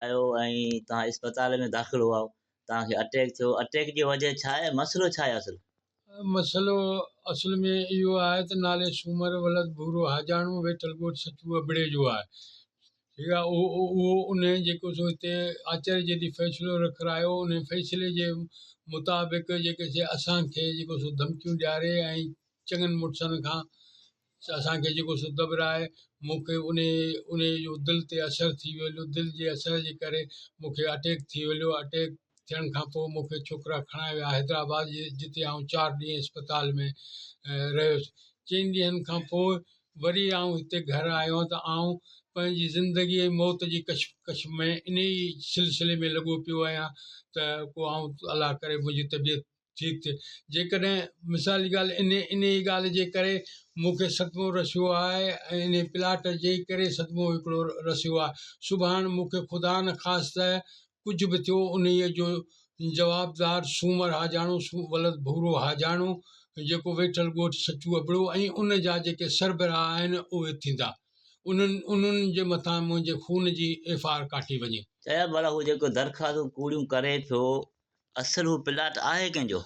آيو ۽ توهان اسپتال ۾ داخل هئا توهان کي اٽيڪ ٿيو اٽيڪ جي وجه ڇا آهي مسئلو ڇا آهي اصل؟ مسئلو اصل ۾ اهو آهي ته نالي سومر ولد ڀورو حاجاڻو ويٺل ڳوٺ سچو ابڙي جو آهي ٺيڪ آهي اهو اهو ان جيڪو سو هتي آچر جي ڏينهن فيصلو رکرايو ان فيصلي جي مطابق جيڪي سي اسان کي جيڪو سو ڌمڪيون ڏياري ۽ چڱن مڙسن کان اسان کي جيڪو سو دٻرائي مون کي انهي انهي جو دل تي اثر ٿي ويو دل جي اثر جي ڪري مون کي اٽيڪ ٿي ويو اٽيڪ ٿيڻ کان پوءِ مون کي ڇوڪرا کڻائي ويا حيدرآباد جي جتي آئون چار ڏينهن اسپتال ۾ رهيس چئن ڏينهن کان پوءِ وري آئون هتي گهر آيو ته آئون پنهنجي زندگي ۽ موت جي ڪشمڪش ۾ انهي سلسلي ۾ لڳو پيو آهيان ته پوءِ آئون الله ڪري منهنجي طبيعت ٺيڪ ٿئي جيڪڏهن مثال جي ڳالهه ان ان ڳالهه جي ڪري مون کي صدمو رسيو آهي ۽ ان پلاٽ جي ڪري صدمو هڪڙو رسيو آهي سڀاڻي مون کي خدا نخواسته ڪجهه به ٿيو انهيء جو جوابدار سومر حاجاڻو ولد ڀورو حاجاڻو جيڪو ويٺل ڳوٺ سچو ابڙو ۽ ان جا جيڪي سربراهه آهن اهي ٿيندا انهن انهن جي مٿان منهنجي خون جي ايف I R ڪاٽي وڃي. چيا ڀلا هو جيڪو درخواستون ڪوڙيون ڪري ٿو اصل هو پلاٽ آهي ڪنهن جو؟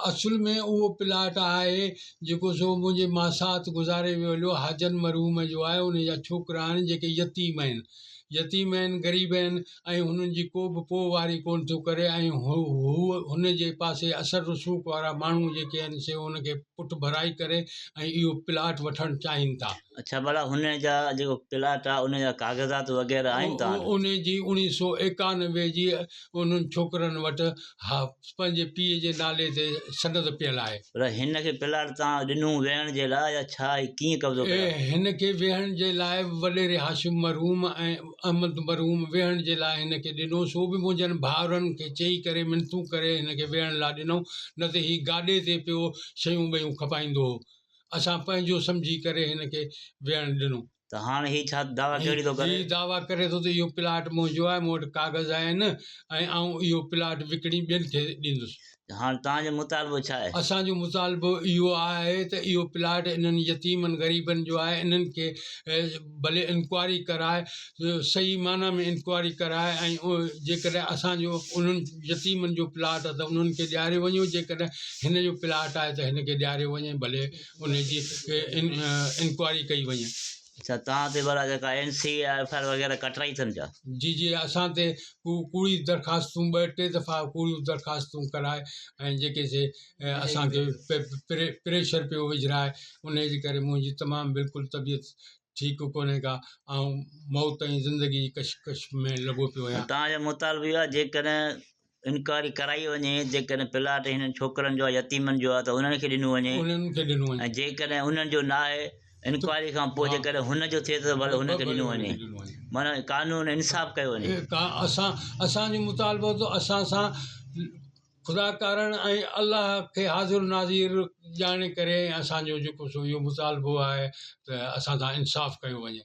اصل ۾ اهو پلاٽ آهي جيڪو سو منهنجي ماسات گذاري ويو هليو حاجن مرحوم جو آهي ان جا ڇوڪرا آهن جيڪي يتيم آهن يتيم آهن غريب آهن ۽ هنن جي ڪو به پوئواري ڪونه ٿو ڪري ۽ هو هن جي پاسي اثر رسوخ وارا ماڻهو جيڪي آهن سي هن کي پٺ ڀرائي ڪري ۽ اهو پلاٽ وٺڻ چاهين ٿا. اڇا ڀلا هن جا جيڪو پلاٽ آ ان جا ڪاغذات وغيره آهن توهان وٽ؟ ان جي اوڻيهه سو ايڪانوي جي انهن ڇوڪرن وٽ ها پنهنجي پيء جي نالي تي سند پيل آهي. ڀلا هن کي پلاٽ توهان ڏنو ويهڻ جي لاء يا ڇا هي ڪيئن قبضو ڪيو؟ هن کي ويهڻ جي لاء وڏيري هاشم مرحوم ۽ احمد مرحوم ويهڻ جي لاء هن کي ڏنو سو به منهنجن ڀائرن کي چئي ڪري منٿون ڪري هن کي ويهڻ لاء ڏنو نه ته هي گاڏي تي پيو شيون ٻيون کپائيندو هو. اسان پنهنجو سمجهي ڪري هن کي ويهڻ ڏنو. ته هاڻ هي ڇا دعويٰ ڪهڙي ٿو ڪري؟ هي دعويٰ ڪري ٿو ته اهو پلاٽ منهنجو آهي، مون وٽ ڪاغذ آهن ۽ آئون اهو پلاٽ وڪڻي ٻين کي ڏيندس. ته هاڻ توهان جو مطالبو ڇا آهي؟ اسان جو مطالبو اهو آهي ته اهو پلاٽ انهن يتيمن غريبن جو آهي، انهن کي ڀلي انڪوائري ڪرائي، صحيح معنيٰ ۾ انڪوائري ڪرائي ۽ جيڪڏهن اسان جو انهن يتيمن جو پلاٽ آهي ته انهن کي ڏياريو وڃي، جيڪڏهن هن جو پلاٽ آهي ته هن کي ڏياريو وڃي ڀلي ان جي انڪوائري ڪئي وڃي. اڇا توهان تي ڀلا جيڪا N C F I R وغيره ڪٽرائي اٿن ڇا؟ جي جي اسان تي ڪوڙي درخواستون ٻه ٽي دفعا ڪوڙيون درخواستون ڪرائي ۽ جيڪي سي اسان کي پريشر پيو وجهرائي ان جي ڪري منهنجي تمام بلڪل طبيعت ٺيڪ ڪونهي ڪا آئون موت ۽ زندگي جي ڪشمڪش ۾ لڳو پيو آهيان. توهان جو مطالبو اهو آهي جيڪڏهن انڪوائري ڪرائي وڃي جيڪڏهن پلاٽ هنن ڇوڪرن جو آهي يتيمن جو آهي ته انهن کي ڏنو وڃي انهن کي ڏنو وڃي ۽ جيڪڏهن انهن جو نه آهي انڪوائري کان پوء جيڪڏهن هن جو ٿئي ته ڀلي هن کي ڏنو وڃي معنيٰ قانون انصاف ڪيو وڃي. اسان اسان جو مطالبو ته اسان سان خدا ڪارڻ ۽ الله کي حاضر ناظر ڄاڻي ڪري اسان جو جيڪو سو اهو مطالبو آهي ته اسان سان انصاف ڪيو وڃي.